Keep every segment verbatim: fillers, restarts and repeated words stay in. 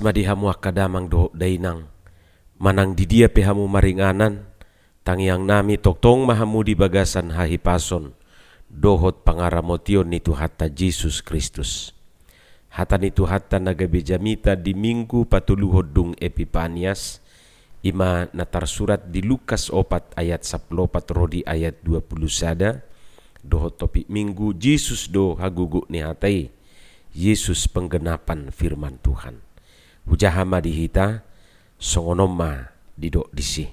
Ma di hamu angka damang dohot dainang, manang di dia pe hamu maringanan, tangiang nami tongtong ma hamu di bagasan hahipason dohot pangaramotion ni Tuhanta Jesus Kristus. Hata ni Tuhanta na gabe jamita di Minggu patoluhon dung Epipanias, i ma na tarsurat di Lukas opat ayat sampulu opat ro di ayat dua pulu sada, dohot topik Minggu, Jesus do hagogoon ni hata i, Jesus penggenapan firman Tuhan. Hujaha ma di hita, songon on ma didok disi.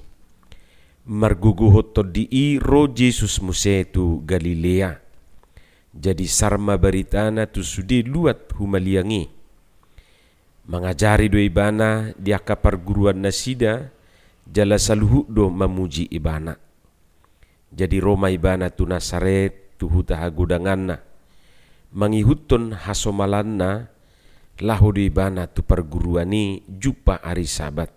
Margogohon tondi i ro Jesus muse tu Galilea. Jadi sar ma baritana tu sude luat humaliang i. Mangajari do ibana di angka parguruan nasida, jala saluhut do mamuji ibana. Jadi ro ma ibana tu Nasaret, tu huta hagodanganna. Mangihuthon hasomalanna, laho do ibana tu parguruan i jumpa ari Sabat.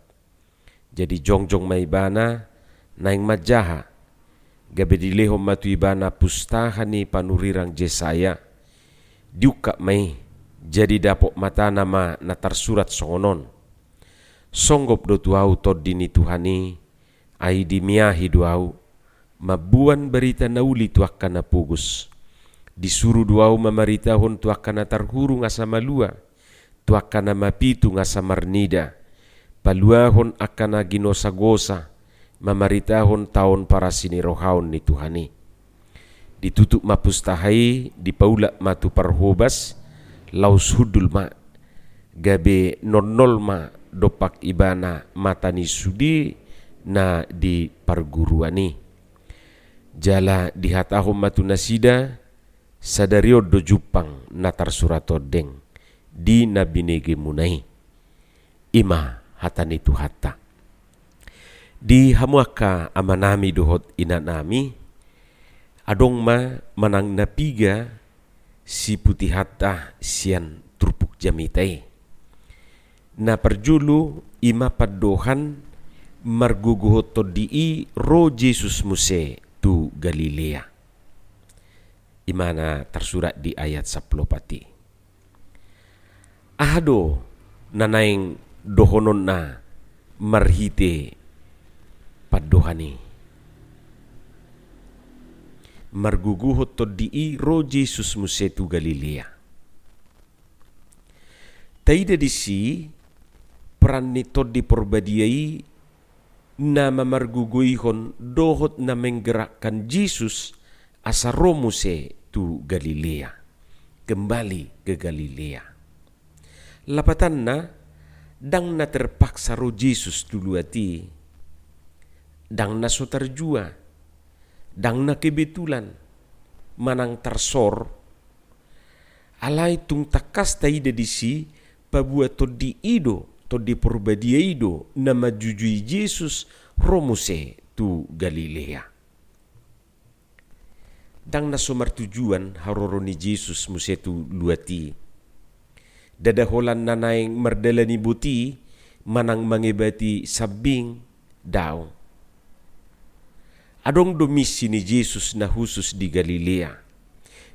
Jadi jongjong ma ibana, naeng manjaha. Gabe dilehon ma tu ibana pustaha ni panurirang Jesaya. Diungkap ma i, jadi dapot matana ma na tarsurat songon on. Songgop do tu ahu tondi ni Tuhan i, ai dimiahi do ahu, mamboan barita na uli tu angka na pogos. Disuru do ahu mamaritahon tu angka na tarhurung asa malua, tu angka na mapitung asa marnida, paluahon angka na ginosagosa, mamaritahon taon parasinirohaon ni Tuhan i. Ditutup ma pustaha i, dipaulak ma tu parhobas, laos hundul ma, gabe nolnol ma dompak ibana mata ni sude na di parguruan i. Jala dihatahon ma tu nasida, sadari on do jumpang na tarsurat ondeng di na binegemuna i. I ma hata ni Tuhanta. Di hamu angka amanami dohot inanami, adong ma manang na piga siputihonta sian turpuk jamita i. Na parjolo i ma pandohan margogohon tondi i ro Jesus muse tu Galilea. I ma na tarsurat di ayat sampulu opat i. Aha do na naeng dohononna marhite pandohan i? Margogohon tondi i ro Jesus muse tu Galilea. Taida disi peran ni Tondi Porbadia i na mamargogoihon dohot na menggerakkan Jesus asa ro muse tu Galilea, kembali ke Galilea. Lapatanna, ndang na terpaksa ro Jesus tu luat i, ndang na so tarjua, ndang na kebetulan, manang tarsor. Alai tung tangkas taida disi, paboa tondi i do, Tondi Porbadia i do na manjujui Jesus ro muse tu Galilea. Ndang na so martujuan haroro ni Jesus muse tu luat i. Ndada holan na naeng mardalani boti manang mangebati sambing, daong. Adong do misi ni Jesus na husus di Galilea.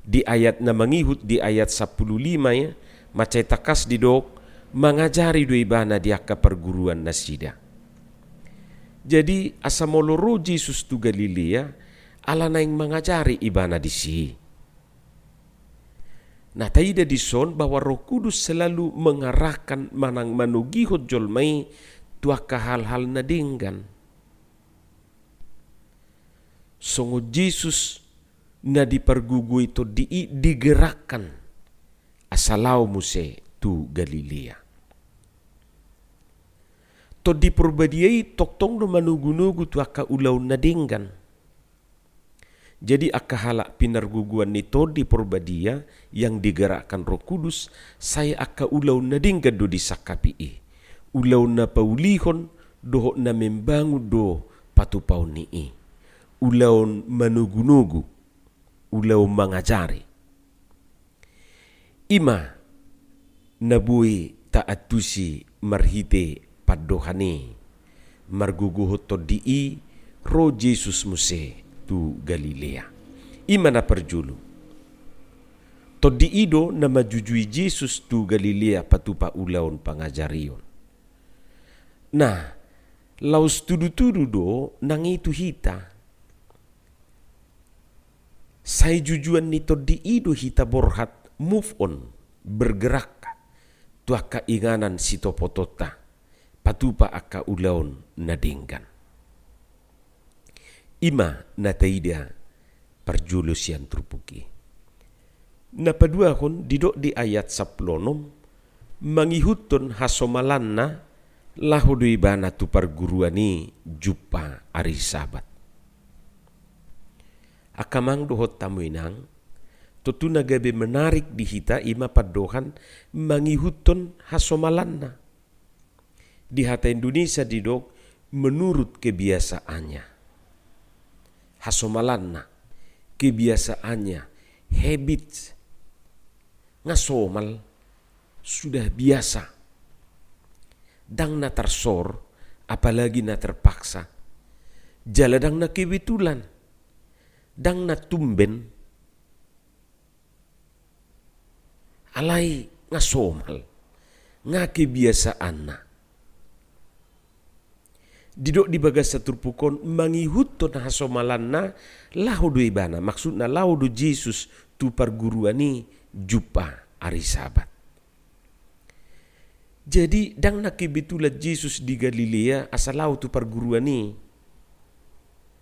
Di ayat na mangihut, di ayat sampulu lima, ya, mansai tangkas didok, mangajari do ibana di angka parguruan nasida. Jadi asa molo ro Jesus tu Galilea, ala naeng mangajari ibana disi. Na taida dison bahwa Roh Kudus selalu mengarahkan manang manogihon jolma i tu angka hal-hal na denggan. Songon Jesus na dipargogoi tondi i digerakkan asa laho muse tu Galilea. Tondi Porbadia i tongtong do manogunogu tu angka ulaon na denggan. Jadi angka halak pinargogoan ni Tondi Porbadia yang digerakkan Roh Kudus, sai angka ulaon na denggan do disangkapi i. Ulaon na paulihon dohot na membangun do patupaon ni i. Ulaon manogunogu, ulaon mangajari. I ma na boi taantusi marhite pandohan i, margogohon tondi i ro Jesus muse tu Galilea. I ma na parjolo. Tondi i do na manjujui Jesus tu Galilea patupa ulaon pangajarion. Nah, laos tudu-tudu do nang i tu hita. Sai jujuan ni tondi i do hita borhat move on, bergerak tu angka inganan sitopotonta, patupa angka ulaon na denggan. I ma na taida parjolo sian turpuk i. Na paduahon didok di ayat sampulu onom, mangihuthon hasomalanna laho do ibana tu parguruan i jumpa ari Sabat. Angka amang dohot hamu inang, tontu na gabe menarik di hita i ma pandohan mangihuthon hasomalanna. Di hata Indonesia didok menurut kebiasaannya. Hasomalanna, kebiasaannya, habits. Nga somal, sudah biasa. Ndang na tarsor, apalagi na terpaksa. Jala ndang na kebetulan. Ndang na tumben. Alai nga somal, nga kebiasaanna. Didok di bagasan turpuk on mangihuthon hasomalanna laho do ibana, maksudna laho do Jesus tu parguruan i jumpa ari Sabat. Jadi, ndang na kebetulan Jesus di Galilea asa laho tu parguruan i.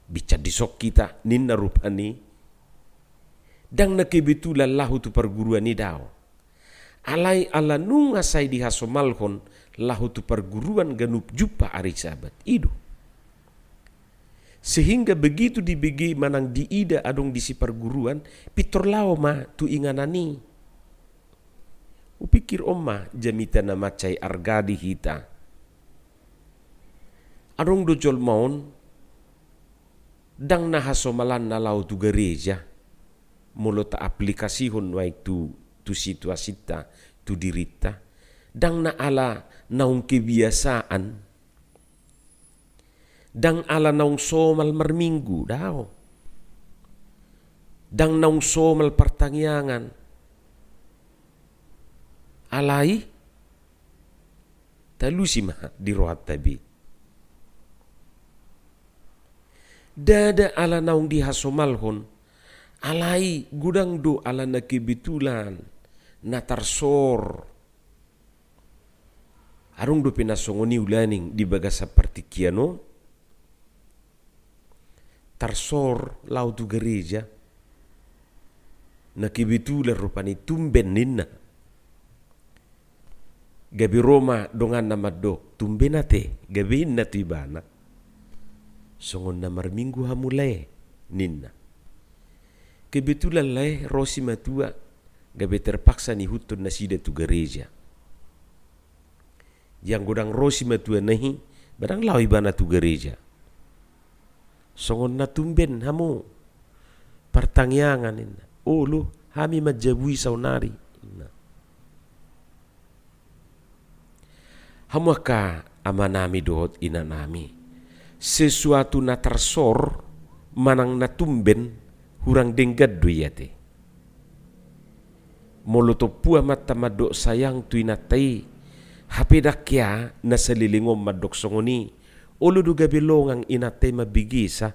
Bicara dison hita, ninna rupani. Ndang na kebetulan laho tu parguruan i, daong. Alai ala nunga sai dihasomalhon laho tu parguruan ganup jumpa ari Sabat. I do. Sehingga begitu dibege manang diida adong disi parguruan, pintor laho ma tu inganan i. Hupikir on ma jamita na mansai arga di hita. Adong do jolma on, ndang na hasomalanna laho tu gareja, molo taaplikasihon nuaeng tu, tu situasinta, tu dirinta, ndang na ala naung kebiasaan, ndang ala naung somal marminggu, daong. Ndang naung somal partangiangan. Alai, talusi ma di rohanta be. Ndada ala naung dihasomalhon, alai godang do ala na kebetulan, na tarsor. Adong dope na songon i ulaning di bagasan partingkian on, tarsor laho tu gareja, na kebetulan rupani, tumben ninna. Gabe ro ma donganna mandok, tumben ate, gabe ninna tu ibana. Songon na marminggu hamu lae, ninna. Kebetulan lae ro simatua, gabe terpaksa niihuthon nasida tu gareja. Jala anggo ndang ro simatuana i, ba ndang laho ibana tu gareja. Songon na tumben hamu partangiangan, ninna. Olo, hami manjabui saonari, ninna. Hamu angka amanami dohot inanami, sesuatu na tarsor manang na tumben hurang denggan do i ate. Molo tompu amanta mandok sayang tu inanta i, hape ndang hea na saleleng on mandok songon i, olo do gabe longang inanta i mambegesa.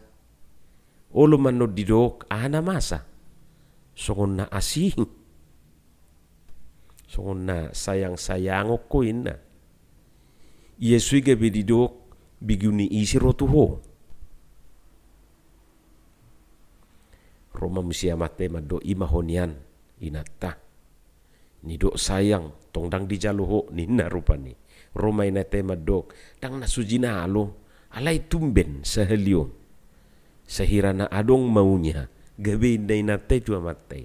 Olo ma annon didok, aha na masa? Songon na asing. Songon na sayang-sayangon ho, ninna. Ia so i gabe didok, begu ni ise ro tu ho? Ro ma muse amanta i mandok, i ma ho nian, inanta. Nidok sayang, tong ndang dijalo ho, ninna rupani. Ro ma inanta i mandok, ndang na so jinalo, alai tumben sahali on. Sahira na adong maunya, gabe ninna inanta i tu amanta i.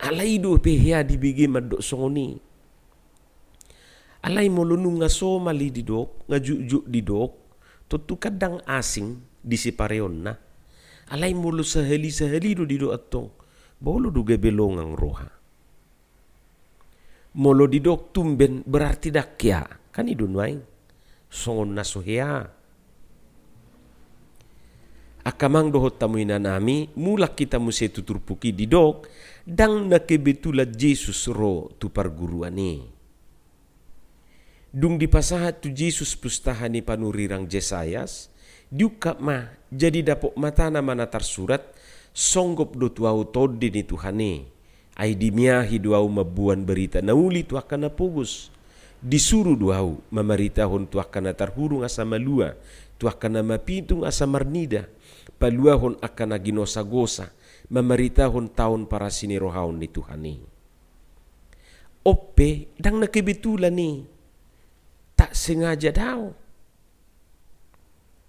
Alai i dope hea dibege mandok songon i. Alai molo nunga somal i didok, nga jotjot didok, tontu kan ndang asing di sipareonna. Alai molo sahali-sahali do didok antong, ba olo do gabe longang roha. Molo didok tumben berarti ndang hea, kan i do nuaeng. Songon na so hea. Angka amang dohot hamu inanami, mulak hita muse tu turpuk i, didok, ndang na kebetulan Jesus ro tu parguruan i. Dung dipasahat tu Jesus pustaha ni panurirang Jesayas, diungkap ma, jadi dapot matana ma na tarsurat, songgop do tu ahu Tondi ni Tuhan i, ai dimiahi do ahu mamboan barita na uli tu angka na pogos. Disuru do ahu mamaritahon tu angka na tarhurung asa malua, tu angka na mapitung asa marnida, paluahon angka na ginosagosa, mamaritahon taon parasinirohaon ni Tuhan i. On pe, ndang na kebetulan i, tak sengaja do.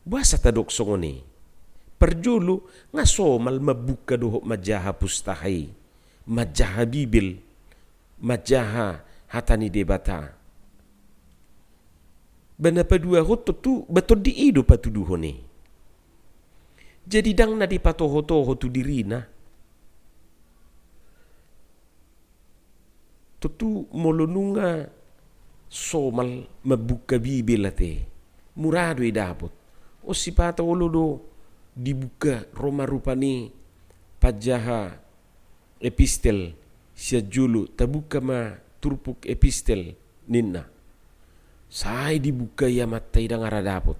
Boasa tadok songon i? Parjolo, nga somal mambuka dohot manjaha pustaha i, manjaha Bibel, manjaha hata ni Debata. Ba na paduahon tontu, ba Tondi i do patuduhon i. Jadi ndang na dipatohotoho tu dirina. Tontu molo nunga somal mambuka Bibel ate, mura do i dapot. On sipata olo do dibuka ro ma rupani panjaha epistel sian jolo, tabuka ma turpuk epistel ninna. Sai dibuka i amanta i ndang ra dapot.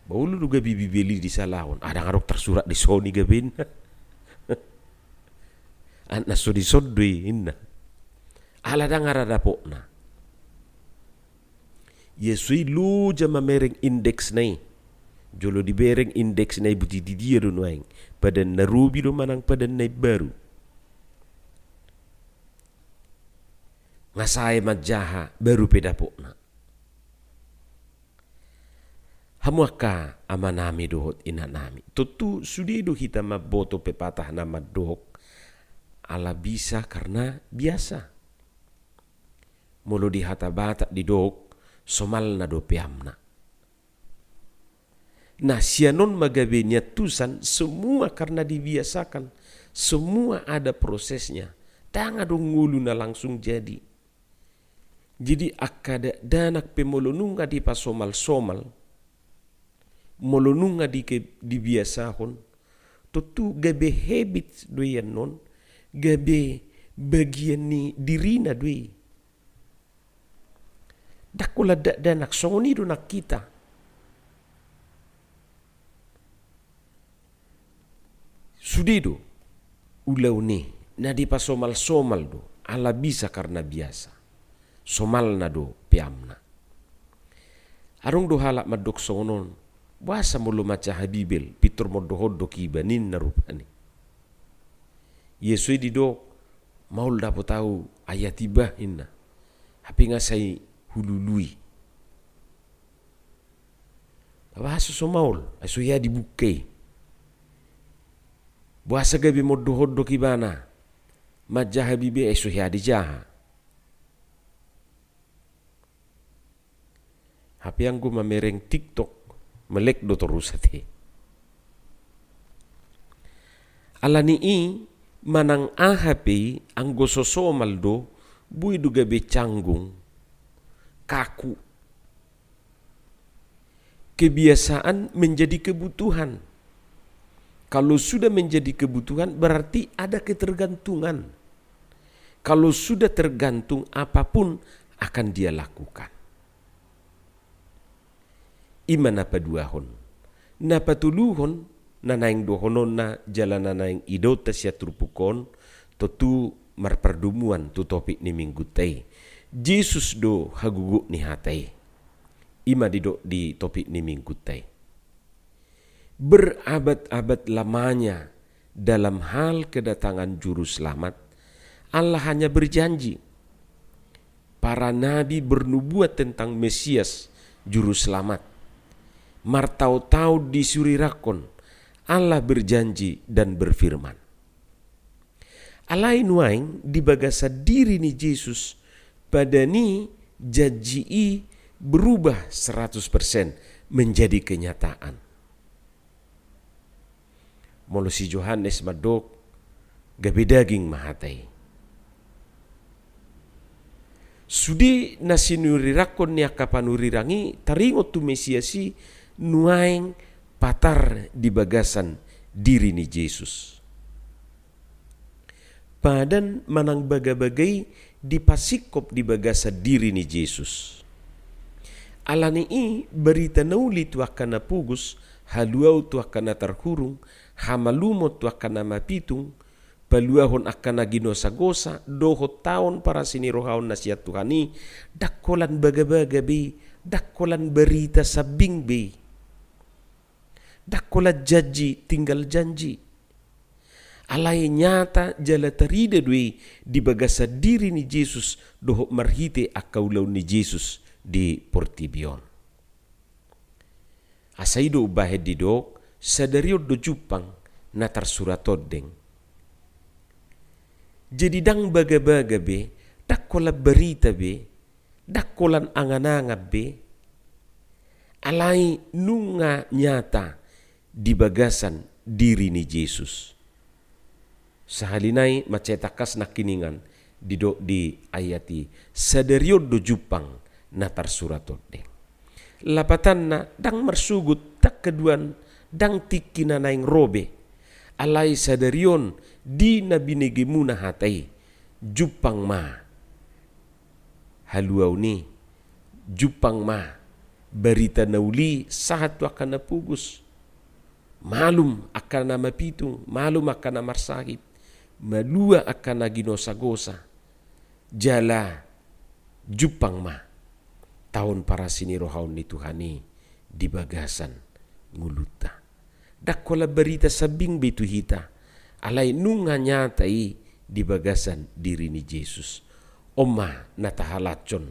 Ba olo do gabe Bibel i disalahon. Ah, ndang adong tarsurat dison i gabe inna. Anna so dison do i inna. Ala ndang ra dapotna. Ia so i loja mamereng indeksna i. Jolo dibereng indeksna i, buti didia do nuaeng. Padan na robi do manang padan na imbaru. Nga sae manjaha baru pe dapotna. Hamu angka amanami dohot inanami. Tontu sude do hita mamboto pepatah na mandok, ala bisa karna biasa. Molo di hata Batak didok, somalna do peamna. Nah, sian on ma gabe niantusan, semua karna dibiasakan, semua ada prosesnya. Ndang adong ngolu na langsung jadi. Jadi, angka dakdanak pe molo nunga dipasomalsomal, molo nunga di, dibiasahon, tontu gabe habit do i annon, gabe bagian ni dirina do i. Ndang holan dakdanak, songon i do nang hita. Sude do ulaon i, na dipasomalsomal do, ala bisa karna biasa. Somalna do peamna. Adong do halak mandok songon on, boasa molo manjaha Bibel, pintor mondokondok iba ninna rupani. Ia so i didok, maol dapot ahu ayat i bah inna. Hape nga sai hulului. Boasa so maol, ai so hea dibuka i. Boasa gabe mondokondok ibana manjaha Bibel, ai so hea dijaha. Hape anggo mamereng TikTok, melek do torus ate. Alani i, manang aha pe i, anggo so somal do, boi do gabe canggung, kaku. Kebiasaan menjadi kebutuhan. Kalau sudah menjadi kebutuhan, berarti ada ketergantungan. Kalau sudah tergantung, apapun akan dia lakukan. I ma na paduahon. Na patoluhon, na naeng dohononna jala na naeng idaonta sian turpuk on, tontu marpardomuan tu topik ni minggunta i. Jesus do hagogoon ni hata i. I ma didok di topik ni minggunta i. Berabad-abad lamanya dalam hal kedatangan Juru Selamat, Allah hanya berjanji. Para nabi bernubuat tentang Mesias, Juru Selamat. Martaon-taon disurirangkon, Allah berjanji dan berfirman. Alai nuaeng di bagasan diri ni Jesus, padan i, janji i berubah seratus persen menjadi kenyataan. Molo si Johannes mandok, gabe daging ma hata i. Sude na sinurirangkon ni angka panurirang i taringot tu Mesias i nuaeng patar di bagasan diri ni Jesus. Padan manang bagabaga i dipasingkop di bagasan diri ni Jesus. Alani i barita na uli tu angka na pogos, haluaon tu angka na tarhurung, hamalumon tu angka na mapitung, paluahon angka na ginosagosa, dohot taon parasi ni rohaon na sian Tuhan i, ndang holan bagabaga be, ndang holan barita sambing be. Ndang holan janji tinggal janji. Alai nyata jala tarida do i di bagasan diri ni Jesus dohot marhite angka ulaon ni Jesus di portibi on. Asa i do umbahen didok, sadari on do jumpang na tarsurat ondeng. Jadi ndang bagabaga be, ndang holan barita be, ndang holan anganangan be, alai nunga nyata di bagasan diri ni Jesus. Sahali nai mansai tangkas nangkiningan didok di ayat i, sadari on do jumpang na tarsurat ondeng. Lapatanna ndang marsogot, ndang haduan, ndang tingki na naeng ro be. Alai sadari on di na binegemuna hata i, jumpang ma haluaon i, jumpang ma barita na uli sahat tu angka na pogos. Malum angka na mapitung, malum angka na marsahit, malua angka na ginosagosa. Jala jumpang ma taon parasi ni rohaon ni Tuhan i di bagasan ngolunta. Ndang holan barita sambing be tu hita, alai nunga nyata i di bagasan diri ni Jesus. On ma na tahalashon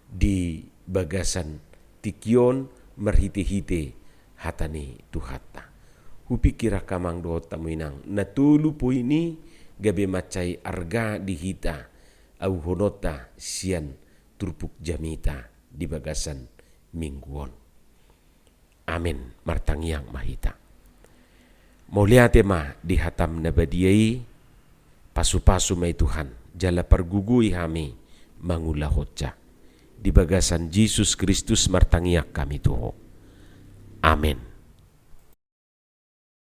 di bagasan tingki on marhitehite hata ni Tuhanta. Hupikir angka amang dohot hamu inang, na tolu poin i gabe mansai arga di hita auhononta sian turpuk jamita di bagasan minggu on. Amen. Martangiang ma hita. Mauliate ma di hatam na badia i, pasupasu ma i Tuhan, jala pargogoi hami mangulahonsa. Di bagasan Jesus Kristus martangiang hami tu Ho. Amen.